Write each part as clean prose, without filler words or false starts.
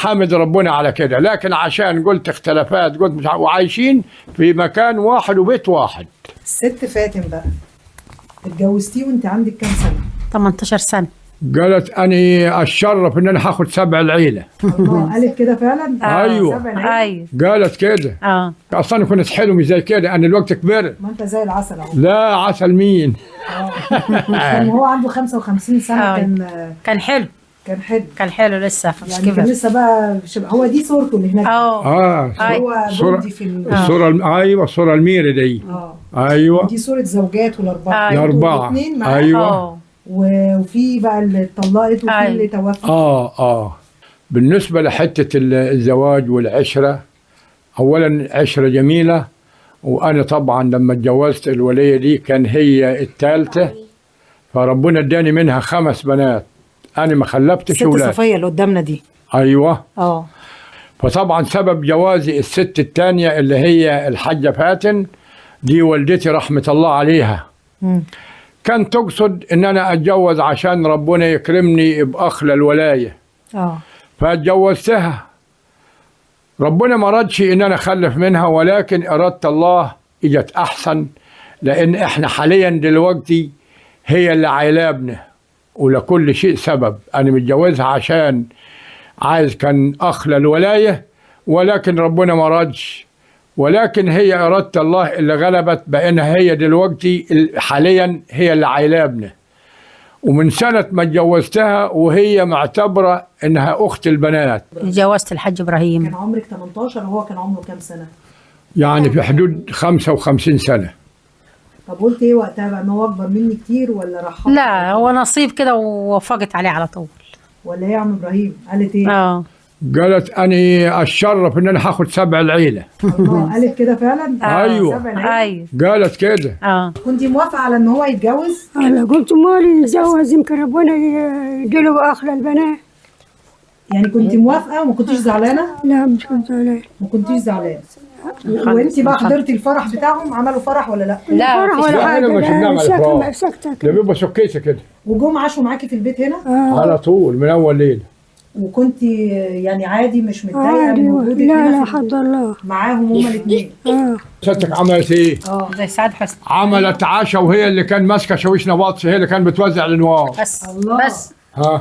حامد ربنا على كده، لكن عشان قلت اختلافات قلت مش وعايشين في مكان واحد وبيت واحد. الست فاتن بقى اتجوزتيه وانت عندك كام سنة؟ 18 سنة. قالت أني أتشرف إن أنا هاخد 7 العيلة. الله، قالت كده فعلا؟ أيوه. 7 العيلة. ايوه. قالت كده. اصلا كنت حلو مش زي كده، انا الوقت كبرت. ما انت زي العسل اهو. لا عسل مين؟ كان وهو عنده 55 سنة. كان كان حلو. كان حلو. كان حلو لسه مش يعني كان كبر. لسه بقى هو دي صورته اللي هناك. هو جندي في الصورة، ايوه الصورة الميري دي. ايوه دي صورة زوجاته الأربعة. الأربعة. الاثنين معاه. ايوه. وفي بقى اللي اتطلقت وفي اللي توفت. بالنسبة لحتة الزواج والعشرة، أولا عشرة جميلة. وأنا طبعا لما اتجوزت الولية دي كان هي الثالثة، فربنا اداني منها 5 بنات، أنا ما خلفتش الست أولاد. صفية اللي قدامنا دي. أيوه. فطبعا سبب جوازي الست الثانية اللي هي الحاجة فاتن دي والدتي رحمة الله عليها. كان تقصد إن أنا أتجوز عشان ربنا يكرمني بأخ للولاية. فاتجوزتها، ربنا ما ردش إن أنا أخلف منها، ولكن إرادة الله إجت أحسن، لأن إحنا حاليا دلوقتي هي اللي عيلابنا، ولكل شيء سبب. أنا متجوزها عشان عايز كان أخ للولاية، ولكن ربنا ما ردش، ولكن هي إرادة الله اللي غلبت بأنها هي دلوقتي حاليا هي اللي عيلابنا. ومن سنة ما اتجوزتها وهي معتبرة إنها أخت البنات. اتجوزت الحاج إبراهيم. كان عمرك 18 وهو كان عمره كام سنة؟ يعني في حدود 55 سنة. طب قلت إيه وقتها بقى؟ ما هو أكبر مني كتير ولا راح؟ لا هو نصيب كده ووافقت عليه على طول. ولا إيه يا عم إبراهيم؟ قالت إيه؟ قالت أني أتشرف إن أنا هاخد 7 العيلة. الله، قالت كده فعلا؟ أيوه. 7 العيلة. أيوه. قالت كده. كنتي موافقة على إن هو يتجوز؟ أنا قلت مالي يتجوز، يمكن ربنا يديله أخ للبنات. يعني كنتي موافقة وما كنتيش زعلانة؟ لا مش كنت زعلانة. ما كنتيش زعلانة. وأنتي بقى حضرتي الفرح بتاعهم؟ عملوا فرح ولا لا؟ لا فرح ولا لا، حاجة. أنا مش بنعمل فرح. سكتة ده كده. بيبقى سكيته كده. وجم عاشوا معاكي في البيت هنا؟ على طول من أول ليلة. وكنت يعني عادي مش متضايقة من وجودك لا هنا لا حد الله معاهم هما الاثنين؟ ستك عملت ايه؟ زي سعاد حسني. عملت عشاء، وهي اللي كان ماسكه شاويش نباطش، هي اللي كان بتوزع الانوار. بس الله. بس ها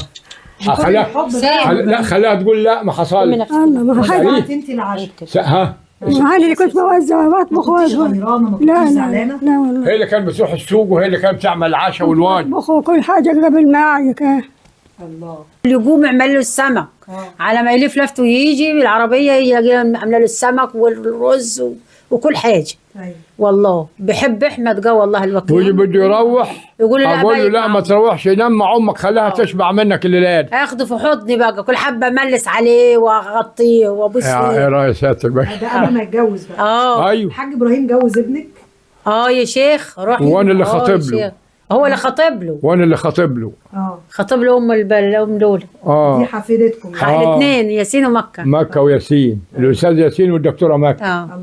خلاها لا خلاها تقول لا ما حصلش. الله ما حد. وزعت انت العشاء؟ ها انا اللي كنت بوزع وبطبخ. ما كنتيش غيرانه؟ ما كنتيش لا زعلانة؟ لا والله. هي اللي كانت بتروح السوق، وهي اللي كانت بتعمل العشاء والواجب. بطبخ وكل حاجة قبل ما اعيك. الله. يقوم يعمل له السمك. على ما يلف لفته ويجي بالعربية يلاقي عامله له السمك والرز وكل حاجة. أيوة. والله بحب احمد قوي والله الوكيل. واللي بده يروح يقول له لا اقول له لا ما تروحش، نام مع امك خليها تشبع منك الليلة دي. اخده في حضني بقى، كل حبه املس عليه واغطيه وابوس ايه فيه. راي سيادتك بقى؟ ده قبل ما يتجوز بقى. ايوه. الحاج ابراهيم جوز ابنك؟ يا شيخ روح. وانا اللي خاطب له. هو اللي خاطب له. وانا اللي خاطب له. خاطب له ام لولا. دي حفيدتكم. الاثنين ياسين ومكة. مكة وياسين، الاستاذ ياسين والدكتورة مكة. الله.